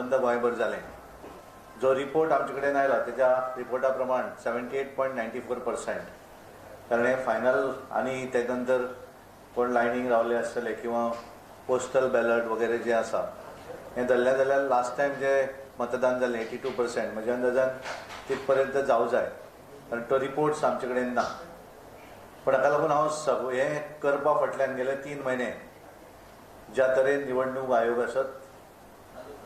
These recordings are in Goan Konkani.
बंद गोंयभर जालें. जो रिपोर्ट आमचे कडेन आयला तेच्या रिपोर्टा प्रमाण 78.94%, कारण हें फायनल आनी तेच्या नंतर कोण लायनीक रावले आसतले किंवा पोस्टल बॅलट वगैरे जे आसा हें धरलें जाल्यार लास्ट टायम जे मतदान जालें 82%, म्हज्या अंदाजान तित पर्यंत जावं जाय, कारण तो रिपोर्ट्स आमचे कडेन ना. पण हाका लागून हांव सग हें करपा फाटल्यान गेले 3 म्हयने ज्या तरेन निवडणूक आयोग आसत,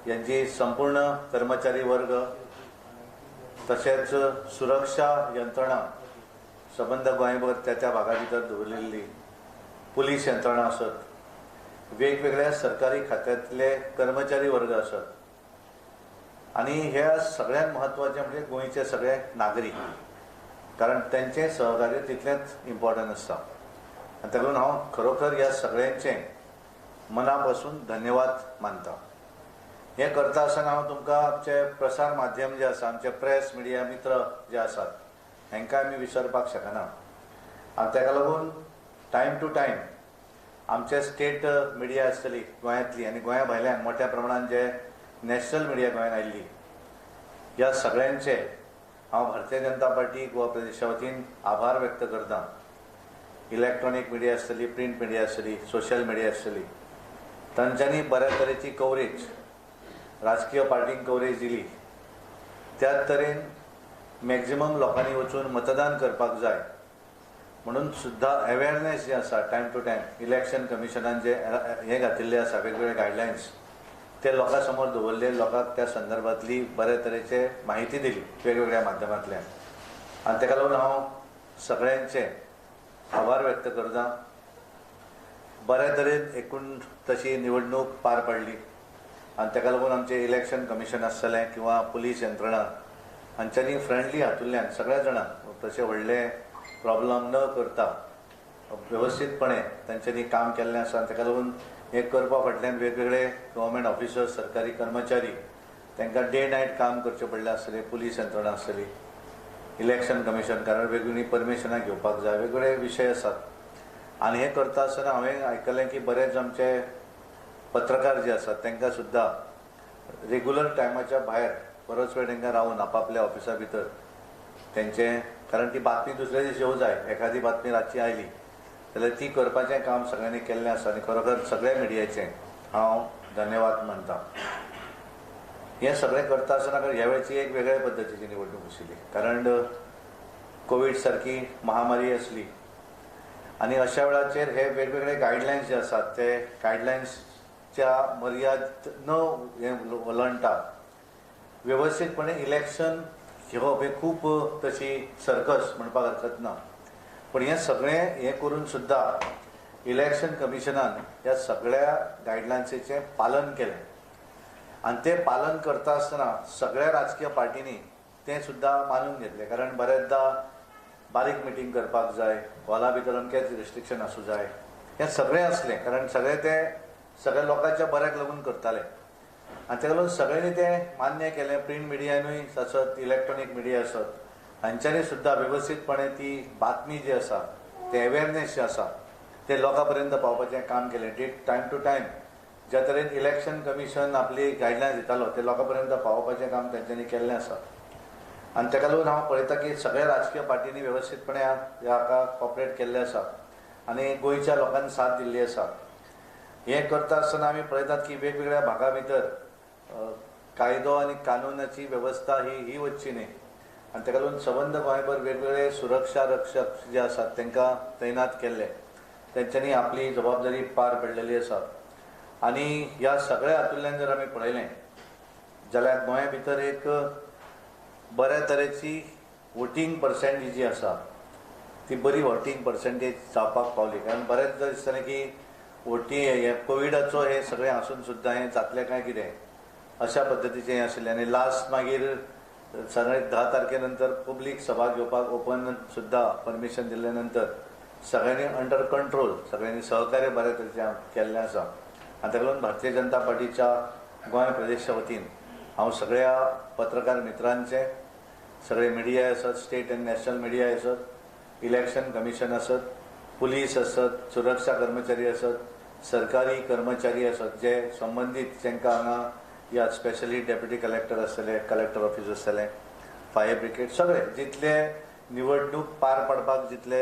यांची संपूर्ण कर्मचारी वर्ग तशेंच सुरक्षा यंत्रणा सबंद गोंयभर त्या त्या भागा भितर दवरिल्ली पुलीस यंत्रणा आसत, वेगवेगळ्या सरकारी खात्यांतले कर्मचारी वर्ग आसत, आनी हे सगळ्यांत म्हत्वाचें म्हणजे गोंयचे सगळे नागरीक, कारण तेंचें सहकार्य तितलेंच इम्पॉर्टंट आसता. आनी ताका लागून हांव खरोखर ह्या सगळ्यांचें मना पासून धन्यवाद मानता. हें करता आसतना हांव तुमकां आमचे प्रसार माध्यम जे आसा, आमचे प्रेस मिडिया मित्र जे आसात हांकां आमी विसरपाक शकना. आनी ताका लागून टायम टू टायम आमचे स्टेट मिडिया आसतली गोंयांतली आनी गोंया भायल्यान मोठ्या प्रमाणान जे नॅशनल मिडिया गोंयांत आयिल्ली, ह्या सगळ्यांचे हांव भारतीय जनता पार्टी गोवा प्रदेशा वतीन आभार व्यक्त करता. इलेक्ट्रॉनीक मिडिया आसतली, प्रिंट मिडिया आसतली, सोशल मिडिया आसतली, तांच्यांनी बऱ्या तरेची कवरेज राजकीय पार्टींक कवरेज दिली. त्याच तरेन मॅक्झिमम लोकांनी वचून मतदान करपाक जाय म्हणून सुद्दां अवेरनेस जे आसा टायम टू टायम इलेक्शन कमिशनान जे हें घातिल्लें आसा वेगवेगळे गायडलायन्स ते लोकां समोर दवरले, लोकांक त्या संदर्भांतली बरे तरेचे म्हायती दिली वेगवेगळ्या माध्यमांतल्यान. आनी ताका लागून हांव सगळ्यांचे आभार व्यक्त करता. बऱ्या तरेन एकूण तशी निवडणूक पार पडली आनी ताका लागून आमचें इलेक्शन कमिशन आसतलें किंवा पुलीस यंत्रणा हांच्यांनी फ्रेंडली हातूंतल्यान सगळ्या जाणांक तशें व्हडलें प्रॉब्लम न करता वेवस्थीतपणे तांच्यांनी काम केल्लें आसा. आनी ताका लागून हें करपा फाटल्यान वेगवेगळे गव्हर्मेंट ऑफिसर्स, सरकारी कर्मचारी तांकां डे नायट काम करचें पडलें आसतलें, पुलीस यंत्रणा आसतली, इलेक्शन कमिशन, कारण वेगवेगळीं परमिशनां घेवपाक जाय, वेगवेगळे विशय आसात. आनी हें करता आसतना हांवें आयकलें की बरेच आमचे पत्रकार जे आसात तांकां सुद्दां रेगुलर टायमाच्या भायर बरोच वेळ तांकां रावून आपापल्या ऑफिसा भितर तेंचें, कारण ती बातमी दुसऱ्या दीस येवं जाय, एखादी बातमी रातची आयली जाल्यार ती करपाचें काम सगळ्यांनी केल्लें आसा. आनी खरोखर सगळ्या मिडियाचें हांव धन्यवाद मानता. हें सगळें करता आसतना कारण ह्या वेळची एक वेगळे पद्दतीची निवडणूक आशिल्ली, कारण कोवीड सारकी महामारी आसली आनी अशा वेळाचेर हे वेगवेगळे गायडलायन्स जे आसात ते गायडलायन्सच्या मर्याद न हें ओलांडटा वेवस्थीतपणे इलेक्शन घेवप हें खूब तशी सर्कस म्हणपाक हरकत ना. पण हें सगळें हें करून सुद्दां इलेक्शन कमिशनान ह्या सगळ्या गायडलायन्सीचें पालन केलें आनी तें पालन करता आसतना सगळ्या राजकीय पार्टींनी तें सुद्दां मानून घेतलें. कारण बऱ्याचदा बारीक मिटींग करपाक जाय, हॉला भितर अमकेच रिस्ट्रिक्शन आसूं जाय, हें सगळें आसलें, कारण सगळें तें सगळ्या लोकांच्या बऱ्याक लागून करताले. आनी ताका लागून सगळ्यांनी तें मान्य केलें. प्रिंट मिडियानूय आसत, इलेक्ट्रॉनीक मिडिया आसत, हांच्यांनी सुद्दां वेवस्थीतपणे ती बातमी जी आसा, तें अवेरनेस जें आसा तें लोकां पर्यंत पावपाचें काम केलें. टायम टू टायम ज्या तरेन इलेक्शन कमिशन आपली गायडलायन्स दितालो ते लोकां पर्यंत पावोवपाचें काम तेंच्यांनी केल्लें आसा. आनी ताका लागून हांव पळयता की सगळ्या राजकीय पार्टींनी वेवस्थीतपणे हाका कॉपरेट केल्लें आसा आनी गोंयच्या लोकांनी साथ दिल्ली आसा. हें करता आसतना आमी पळयतात की वेगवेगळ्या भागा भितर कायदो आनी कानुनाची वेवस्था ही वचची न्ही आनी ताका लागून सबंद गोंयभर वेगवेगळे सुरक्षा रक्षक जे आसात तांकां तैनात केल्ले, तेंच्यांनी आपली जबाबदारी पार पडलेली आसा. आनी ह्या सगळ्या हातूंतल्यान जर आमी पळयलें जाल्यार गोंया भितर एक बऱ्या तरेची वोटींग पर्सेंटेज जी आसा ती बरी वोटींग पर्सेंटेज जावपाक पावली. कारण बरेंच दिसतालें की वोटी हे कोविडाचो हे सगळें आसून सुद्दां हें जातलें काय कितें अशा पद्दतीचें हें आशिल्लें. आनी लास्ट मागीर सगळें 10 तारखे नंतर पब्लीक सभा घेवपाक ओपन सुद्दां परमिशन दिल्ले नंतर सगळ्यांनी अंडर कंट्रोल सगळ्यांनी सहकार्य बऱ्या तरेचें केल्लें आसा. आनी ताका लागून भारतीय जनता पार्टीच्या गोंय प्रदेशा वतीन हांव सगळ्या पत्रकार मित्रांचे, सगळे मिडिया आसत, स्टेट आनी नॅशनल मिडिया आसत, इलेक्शन कमिशन आसत, पुलीस आसत, सुरक्षा कर्मचारी आसत, सरकारी कर्मचारी आसत, जे संबंदीत जांकां हांगा या स्पेशली डेप्युटी कलेक्टर आसतले, कलेक्टर ऑफिस आसतले, फायर ब्रिगेड, सगळे जितले निवडणूक पार पडपाक जितले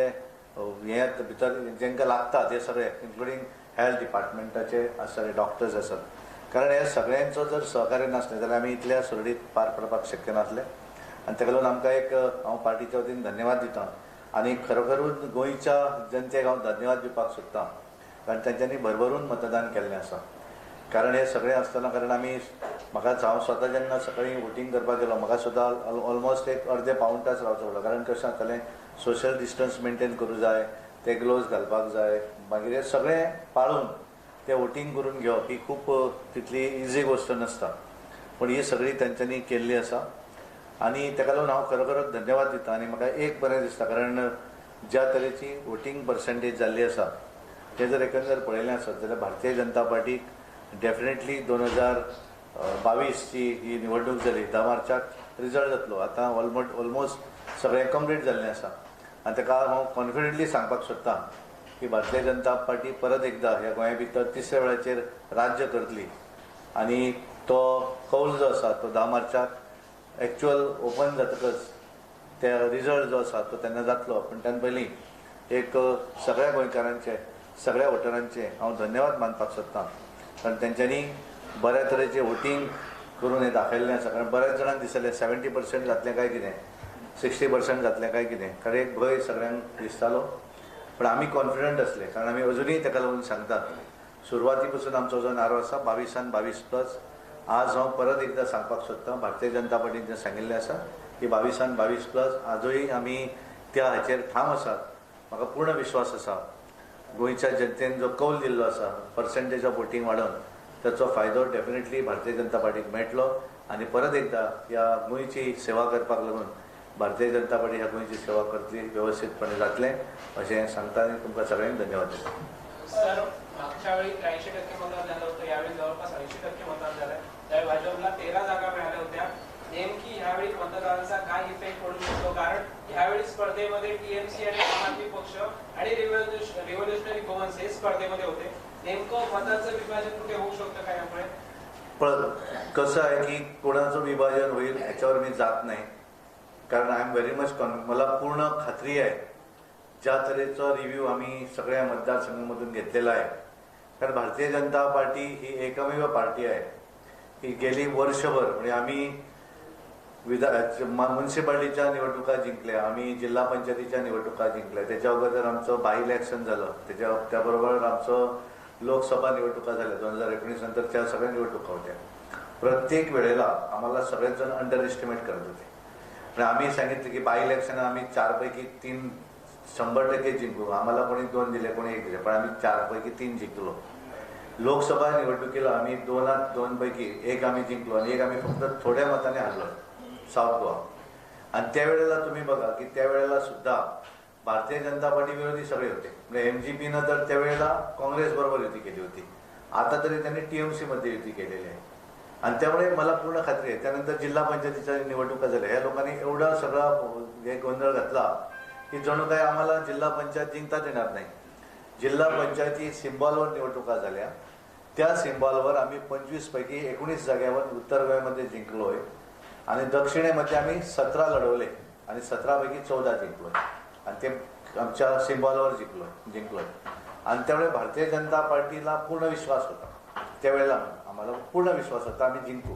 हे भितर जेंकां लागता ते सगळे, इन्क्लुडींग हेल्थ डिपार्टमेंटाचे आसतले, डॉक्टर्स आसत. कारण हे सगळ्यांचो जर सहकार्य नासलें जाल्यार आमी इतल्या सुरळीत पार पडपाक शक्य नासलें. आनी ताका लागून आमकां एक हांव पार्टीच्या वतीन धन्यवाद दिता आनी खरोखरूच गोंयच्या जनतेक हांव धन्यवाद दिवपाक सोदतां, कारण तांच्यांनी भरभरून मतदान केल्लें आसा. कारण हे सगळें आसतना, कारण आमी म्हाका हांव स्वता जेन्ना सकाळीं वोटींग करपाक गेलो म्हाका स्वता ऑलमोस्ट एक अर्दे पाऊण तास रावचो पडलो. कारण कशें जातालें, सोशल डिस्टन्स मेनटेन करूं जाय, ते ग्लोव्ज घालपाक जाय, मागीर हे सगळें पाळून ते वोटींग करून घेवप ही खूब तितली इजी गोश्ट नासता, पूण ही सगळी तांच्यांनी केल्ली आसा आनी ताका लागून हांव खरोखरच धन्यवाद दिता. आनी म्हाका एक बरें दिसता, कारण ज्या तरेची वोटींग पर्संटेज जाल्ली आसा तें जर एकंदर पळयलें आसत जाल्यार भारतीय जनता पार्टीक डेफिनेटली 2022ची ही निवडणूक जाली, 10 मार्चाक रिजल्ट जातलो. आतां ऑलमोस्ट सगळें कंप्लीट जाल्लें आसा आनी ताका हांव कॉन्फिडंटली सांगपाक सोदतां की भारतीय जनता पार्टी परत एकदां ह्या गोंया भितर तिसऱ्या वेळाचेर राज्य करतली आनी तो कौल जो आसा तो 10 मार्चाक एक्चुअल ओपन जातकच ते रिजल्ट जो आसा तो तेन्ना जातलो. पूण त्यान पयलीं एक सगळ्या गोंयकारांचे, सगळ्या वोटरांचे हांव धन्यवाद मानपाक सोदतां, कारण तेंच्यांनी बऱ्या तरेचें वोटींग करून हें दाखयल्लें आसा. कारण बऱ्याच जाणांक दिसलें 70% जातलें काय कितें, 60% जातलें काय कितें, कारण एक भंय सगळ्यांक दिसतालो. पूण आमी कॉन्फिडंट आसले, कारण आमी अजुनूय ताका लागून सांगतात सुरवाती पसून आमचो जो नारो आसा 22 22 प्लस, आज हांव परत एकदां सांगपाक सोदतां भारतीय जनता पार्टीन जें सांगिल्लें आसा की 22 22 प्लस आजूय आमी त्या हाचेर ठाम आसात. म्हाका पूर्ण विश्वास आसा गोंयच्या जनतेन जो कौल दिल्लो आसा पर्संटेज ऑफ वोटींग वाडोवन ताचो फायदो डेफिनेटली भारतीय जनता पार्टीक मेळटलो आनी परत एकदां ह्या गोंयची सेवा करपाक लागून भारतीय जनता पार्टी ह्या गोंयची सेवा करतली, व्यवस्थितपणे जातलें अशें सांगता आनी तुमकां सगळ्यांक धन्यवाद दिता. सर, मागच्या वेळी 83% मतदान झालं होतं, यावेळी जवळपास 80% मतदान झालं. त्यावेळी भाजपला 13 जागा मिळाल्या होत्या. नेमकी ह्यावेळी मतदारांचा काय इफेक्ट पडू शकतो? कारण ह्यावेळी स्पर्धेमध्ये टीएमसी आणि आम आदमी पक्ष आणि रिव्होल्युशनरी गोवन्स हे स्पर्धेमध्ये होते. नेमकं मतांचं विभाजन कुठे होऊ शकतं का यामुळे? पण कसं आहे की कोणाचं विभाजन होईल याच्यावर मी जात नाही, कारण I am very much मला पूर्ण खात्री आहे ज्या तऱ्हेचा रिव्ह्यू आम्ही सगळ्या मतदारसंघामधून घेतलेला आहे. कारण भारतीय जनता पार्टी ही एकमेव पार्टी आहे की गेली वर्षभर म्हणजे आम्ही म्युन्सिपाल्टीच्या निवडणुका जिंकल्या, आम्ही जिल्हा पंचायतीच्या निवडणुका जिंकल्या, त्याच्या अगोदर आमचं बाय इलेक्शन झालं, त्याबरोबर आमचं लोकसभा निवडणुका झाल्या 2019 नंतरच्या सगळ्या निवडणुका होत्या. प्रत्येक वेळेला आम्हाला सगळेच जण अंडर एस्टिमेट करत होते. आणि आम्ही सांगितलं की बाय इलेक्शन आम्ही 4 पैकी 3 100% जिंकू, आम्हाला कोणी 2 दिले कोणी 1 दिले, पण आम्ही 4 पैकी 3 जिंकलो. लोकसभा निवडणुकीला आम्ही 2 पैकी 1 आम्ही जिंकलो आणि 1 आम्ही फक्त थोड्या मताने हरलो साऊथ गोवा. आणि त्यावेळेला तुम्ही बघा की त्यावेळेला सुद्धा भारतीय जनता पार्टी विरोधी सगळे होते. म्हणजे MGPनं तर त्यावेळेला काँग्रेसबरोबर युती केली होती, आता तरी त्यांनी TMC मध्ये युती केलेली आहे आणि त्यामुळे मला पूर्ण खात्री आहे. त्यानंतर जिल्हा पंचायतीच्या निवडणुका झाल्या, ह्या लोकांनी एवढा सगळा हे गोंधळ घातला की जणू काय आम्हाला जिल्हा पंचायत जिंकताच येणार नाही. जिल्हा पंचायती सिम्बॉलवर निवडणुका झाल्या, त्या सिम्बॉलवर आम्ही 25 पैकी 19 जाग्यावर उत्तर गोव्यामध्ये जिंकलो आहे आणि दक्षिणेमध्ये आम्ही 17 लढवले आणि 17 पैकी 14 जिंकलो आणि ते आमच्या सिम्बॉलवर जिंकलो. आणि त्यामुळे भारतीय जनता पार्टीला पूर्ण विश्वास होता त्यावेळेला, आम्हाला पूर्ण विश्वास होता आम्ही जिंकू.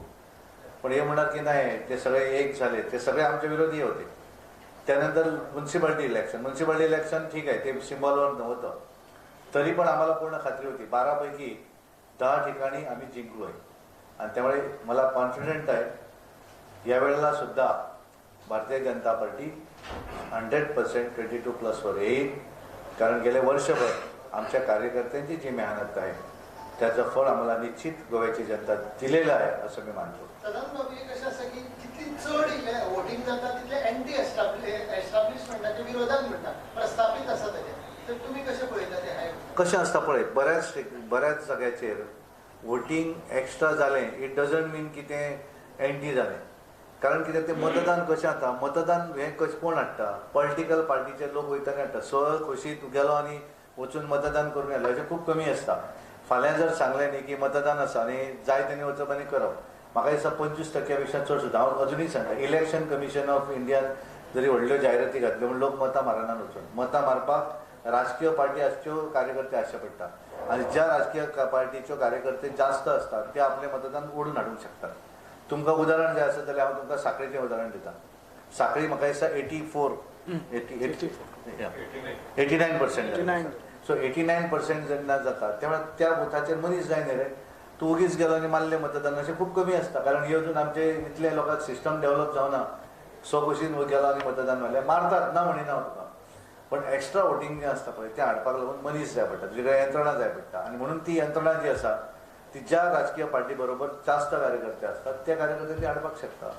पण हे म्हणणार की नाही ते सगळे एक झाले, ते सगळे आमच्या विरोधी होते. त्यानंतर म्युन्सिपाल्टी इलेक्शन ठीक आहे ते सिम्बॉलवर नव्हतं, तरी पण आम्हाला पूर्ण खात्री होती 12 पैकी 10 ठिकाणी आम्ही जिंकलो आहे. आणि त्यामुळे मला कॉन्फिडंट आहे यावेळेला सुद्धा भारतीय जनता पार्टी 100% 22 प्लसवर येईल, कारण गेले वर्षभर आमच्या कार्यकर्त्यांची जी मेहनत आहे त्याचं फळ आम्हाला निश्चित गोव्याची जनता दिलेलं आहे असं मी मानतो. सदानंद बाबू, कशें आसा की जितली चड वोटींग जाता तितले एंटी एस्टाब्लिशमेंटाच्या विरोधान म्हणटा प्रस्थापीत आसा ताजें, तर तुमी कशें पळयता तें? कशें आसता पळय, बऱ्याच जाग्याचेर वोटींग एक्स्ट्रा जालें it doesn't मीन की तें एंटी जालें. कारण कित्याक तें मतदान कशें जाता, मतदान हें कशें कोण हाडटा, पॉलिटिकल पार्टीचे लोक वयता हाडटा. सहज खोशी तूं गेलो आनी वचून मतदान करून येयलो अशें खूब कमी आसता. फाल्यां जर सांगलें न्ही की मतदान आसा आनी जाय तेणी वचप आनी करप, म्हाका दिसता 25% पेक्षा चड सुद्दां. हांव अजुनूय सांगता, इलेक्शन कमिशन ऑफ इंडियान जरी व्हडल्यो जायराती घातल्यो म्हूण लोक मतां मारनात वचून. मतां मारपाक राजकीय पार्टी आसच्यो कार्यकर्ते आसचे पडटा आनी ज्या राजकीय पार्टीच्यो कार्यकर्ते जास्त आसतात ते आपलें मतदान ओडून हाडूंक शकतात. तुमकां उदाहरण जाय आसत जाल्यार हांव तुमकां साखळीचें उदाहरण दिता. साखळी म्हाका दिसता 89%. सो 89% जेन्ना जाता तेन्ना त्या बुथाचेर मनीस जाय न्ही रे. तूं ओगीच गेलो आनी मारलें मतदान अशें खूब कमी आसता, कारण हे अजून आमचे इतले लोकांक सिस्टम डेवलप जावना. स्वखुशीन गेलो आनी मतदान मारलें, मारतात ना म्हणिना हांव तुका, पण एक्स्ट्रा वोटींग जें आसता पळय तें हाडपाक लागून मनीस जाय पडटा, तुजे कडेन यंत्रणा जाय पडटा. आनी म्हणून ती यंत्रणा जी आसा ती ज्या राजकीय पार्टी बरोबर जास्त कार्यकर्ते असतात त्या कार्यकर्ते ती हाडपाक शकता.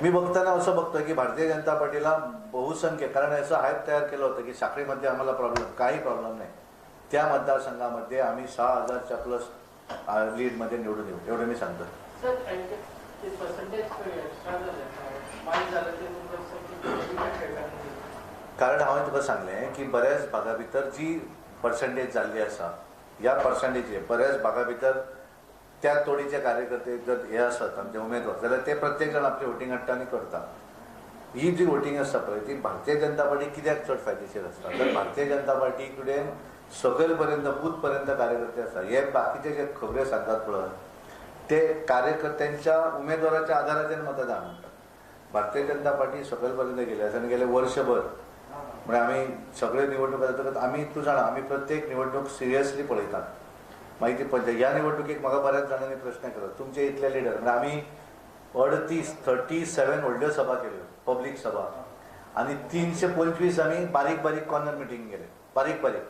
मी बघताना असं बघतो की भारतीय जनता पार्टीला बहुसंख्य, कारण असं हायप तयार केलं होतं की साखळीमध्ये आम्हाला प्रॉब्लेम, काही प्रॉब्लेम नाही. त्या मतदारसंघामध्ये आम्ही 6,000च्या प्लस लीडमध्ये निवडून येऊ एवढं मी सांगतो. कारण हांवें तुका सांगलें की बऱ्याच भागा भितर जी पर्सेंटेज जाल्ली आसा ह्या पर्सेंटेज बऱ्याच भागा भितर त्या तोडीचे कार्यकर्ते जर हे आसत आमचे उमेदवार जाल्यार ते प्रत्येक जाण आपली वोटींग हाडटा आनी करता. ही जी वोटींग आसता पळय ती भारतीय जनता पार्टी कित्याक चड फायदेशीर आसता, तर भारतीय जनता पार्टी कडेन सकयल पर्यंत बूथ पर्यंत कार्यकर्ते आसता. हे बाकीचे जे खबऱ्यो सांगतात पळय ते कार्यकर्त्यांच्या उमेदवाराच्या आधाराचेर मतदान म्हणटात. भारतीय जनता पार्टी सकयल पर्यंत गेली आसा आनी गेले वर्षभर म्हणजे आमी सगळे निवडणूक जातकच आमी तूं जाणा आमी प्रत्येक निवडणूक सिरियसली पळयतात. मागीर ती पंचायत ह्या निवडणुकेक म्हाका बऱ्याच जाणांनी प्रश्न केलो तुमचे इतले लिडर, म्हणजे आमी 37 व्हडल्यो सभा केल्यो पब्लीक सभा आनी 325 आमी बारीक बारीक कॉर्नर मिटींग केले बारीक बारीक.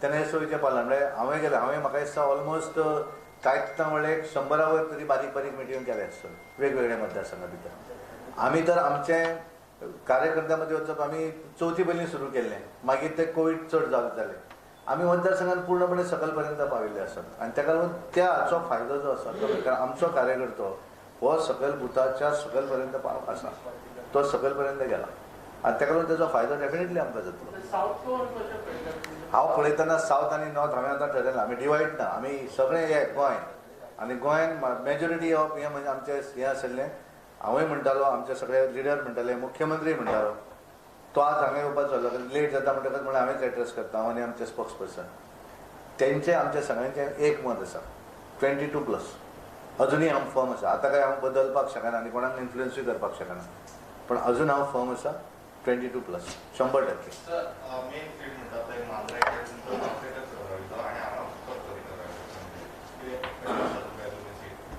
तेन्ना सोयीचें पालन म्हळ्यार हांवें गेलें, हांवें म्हाका दिसता ऑलमोस्ट कांयच ना म्हणल्यार 100 वयर तरी बारीक बारीक मिटींग केल्या आसतल्यो वेगवेगळ्या मतदारसंघा भितर. आमी तर आमचे कार्यकर्त्यां मदीं वचप आमी चवथी पयलीं सुरू केल्लें, मागीर ते कोवीड चड जालें, आमी मतदारसंघान पूर्णपणे सकयल पर्यंत पाविल्ले आसात आनी ताका लागून त्या हाचो फायदो जो आसा तो कारण आमचो कार्यकर्तो हो सकयल बुथाच्या सकयल पर्यंत आसा, तो सकयल पर्यंत गेला आनी ताका लागून ताचो फायदो डेफिनेटली आमकां जातलो. हांव पळयतना सावथ आनी नॉर्थ हांवें आतां ठरयलां, आमी डिवायड ना, आमी सगळे हे गोंय आनी गोंयान मेजॉरिटी ऑफ हें म्हणजे आमचें हें आशिल्लें. हांवूय म्हणटालो, आमचे सगळे लिडर म्हणटाले, मुख्यमंत्री म्हणटालो, तो आज हांगा येवपाचो लेट जाता म्हणटकच म्हणून हांवेंच एड्रेस करता, हांव आनी आमचे स्पोक्स पर्सन. तेंचें आमच्या सगळ्यांचें एक मत आसा 22+. अजुनूय हांव फर्म आसा. आतां काय हांव बदलपाक शकना आनी कोणाक इन्फ्लुएन्सूय करपाक शकना, पण अजून हांव फर्म आसा 22+, 100%.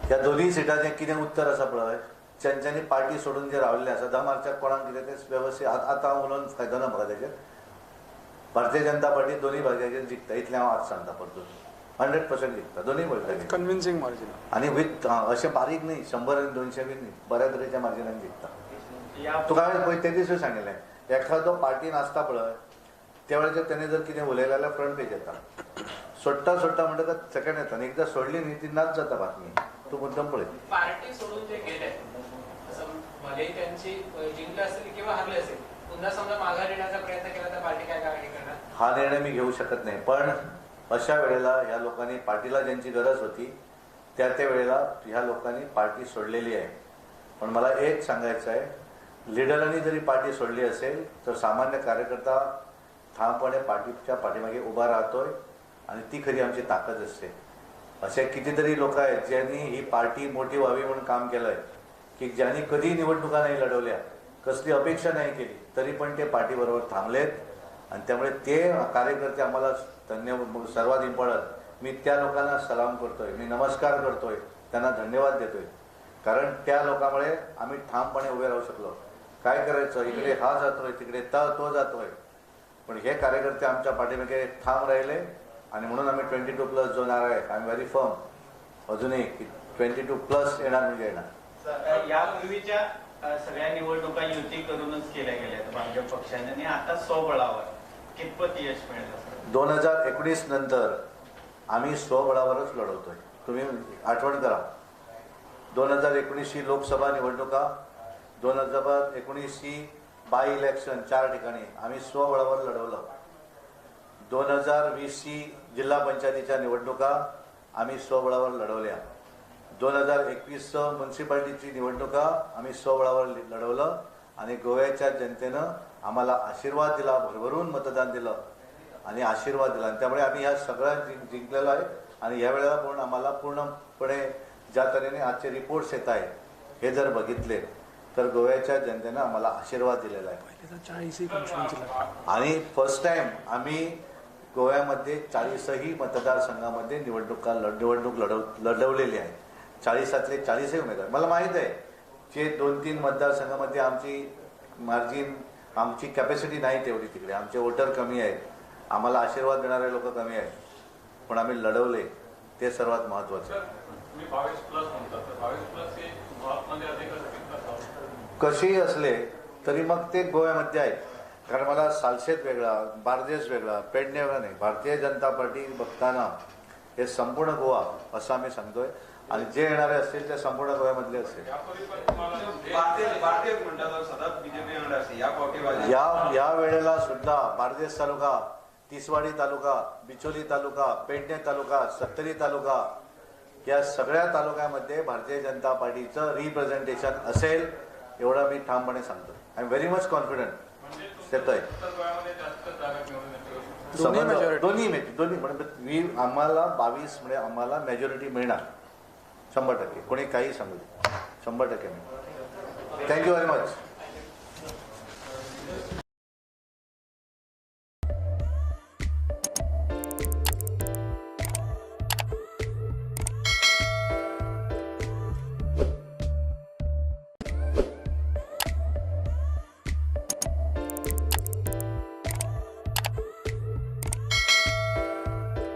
ह्या दोनूय सिटाचें कितें उत्तर आसा पळय, ज्यांच्यानी पार्टी सोडून जे रावल्ले आसा 10 मार्चाक कोणाक कितें तें वेवस्थीत आतां हांव उलोवन फायदो ना म्हाका तेजेर. भारतीय जनता पार्टी दोनूय भागाचेर जिखता इतलें हांव आज सांगता परतून, 100% जिखता दोनूय भागाचेर, कन्विन्सिंग मार्जीन आनी विथ अशें बारीक न्ही 100 आनी 200 बी न्ही, बऱ्या तरेच्या मार्जिनान जिखता. तुका हांवें पळय ते दिसूय सांगिल्लें, एखादो पार्टीन आसता पळय त्या वेळाचेर तेणें जर कितें उलयलें जाल्यार फ्रंट पेज येता, सोडटा सोडटा म्हणटकच सेकंड येता आनी एकदां सोडली न्ही ती नाच जाता बातमी. तूं मुद्दम पळय पार्टी सोडून जे गेले भले त्यांची जिंकले असेल किंवा हरले असेल, पुन्हा समजा माघार येण्याचा प्रयत्न केला तर पार्टी काय कारवाई करणार? हा निर्णय मी घेऊ शकत नाही, पण अशा वेळेला ह्या लोकांनी पार्टीला ज्यांची गरज होती त्या त्या वेळेला ह्या लोकांनी पार्टी सोडलेली आहे. पण मला एक सांगायचं आहे, लिडरांनी जरी पार्टी सोडली असेल तर सामान्य कार्यकर्ता ठामपणे पार्टीच्या पाठीमागे उभा राहतोय आणि ती खरी आमची ताकद असते. असे कितीतरी लोक आहेत ज्यांनी ही पार्टी मोठी व्हावी म्हणून काम केलं आहे, की ज्यांनी कधी निवडणुका नाही लढवल्या, कसली अपेक्षा नाही केली, तरी पण ते पार्टीबरोबर थांबलेत आणि त्यामुळे ते कार्यकर्ते आम्हाला धन्य, सर्वात इम्पॉर्टंट मी त्या लोकांना सलाम करतोय, मी नमस्कार करतोय, त्यांना धन्यवाद देतोय, कारण त्या लोकांमुळे आम्ही ठामपणे उभे राहू शकलो. काय करायचं, इकडे हा जातोय तिकडे तो जातोय, पण हे कार्यकर्ते आमच्या पाठीमागे ठाम राहिले आणि म्हणून आम्ही 22+ जो नारा आहे, I am very firm अजूनही की 22+ येणार म्हणजे येणार. यापूर्वीच्या सगळ्या निवडणुका युती करूनच केल्या गेल्या भाजप पक्षाने आणि आता स्वबळावर कितपत यश मिळालं? 2019 नंतर आम्ही स्वबळावरच लढवतोय. तुम्ही आठवण करा, 2019 ची लोकसभा निवडणुका, 2019 ची बाय इलेक्शन 4 ठिकाणी आम्ही स्वबळावर लढवलं. 2020 ची जिल्हा पंचायतीच्या निवडणुका, आम्ही स्वबळावर लढवल्या. 2021चं म्युन्सिपाल्टीची निवडणुका आम्ही स्वबळावर लढवलं आणि गोव्याच्या जनतेनं आम्हाला आशीर्वाद दिला, भरभरून मतदान दिलं आणि आशीर्वाद दिला आणि त्यामुळे आम्ही ह्या सगळ्या जिंकलेलो आहे. आणि ह्या वेळेला पण आम्हाला पूर्णपणे ज्या तऱ्हेने आजचे रिपोर्ट्स येत आहेत हे जर बघितले तर गोव्याच्या जनतेनं आम्हाला आशीर्वाद दिलेला आहे. आणि फर्स्ट टाइम आम्ही गोव्यामध्ये 40ही मतदारसंघामध्ये निवडणूक लढवलेली आहे. 40तले 40ही उमेदवार. मला माहीत आहे जे 2-3 मतदारसंघामध्ये आमची मार्जिन, आमची कॅपॅसिटी नाही तेवढी, तिकडे आमचे वोटर कमी आहेत, आम्हाला आशीर्वाद देणारे लोक कमी आहेत, पण आम्ही लढवले ते सर्वात महत्त्वाचं. कसेही असले तरी मग ते गोव्यामध्ये आहेत, कारण मला सालसेत वेगळा, बार्देस वेगळा, पेडणे वेगळा नाही. भारतीय जनता पार्टी बघताना हे संपूर्ण गोवा असं आम्ही सांगतोय आणि जे येणारे असतील ते संपूर्ण गोव्यामधले असतील. या वेळेला सुद्धा बार्देस तालुका, तिसवाडी तालुका, बिचोली तालुका, पेडणे तालुका, सत्तरी तालुका या सगळ्या तालुक्यामध्ये भारतीय जनता पार्टीचं रिप्रेझेंटेशन असेल एवढं मी ठामपणे सांगतो. I am very much confident. दोन्ही म्हणजे आम्हाला 22 म्हणजे आम्हाला मेजॉरिटी मिळणार 100%. कोणी काही सांगू दे, 100% मिळणार. Thank you very much.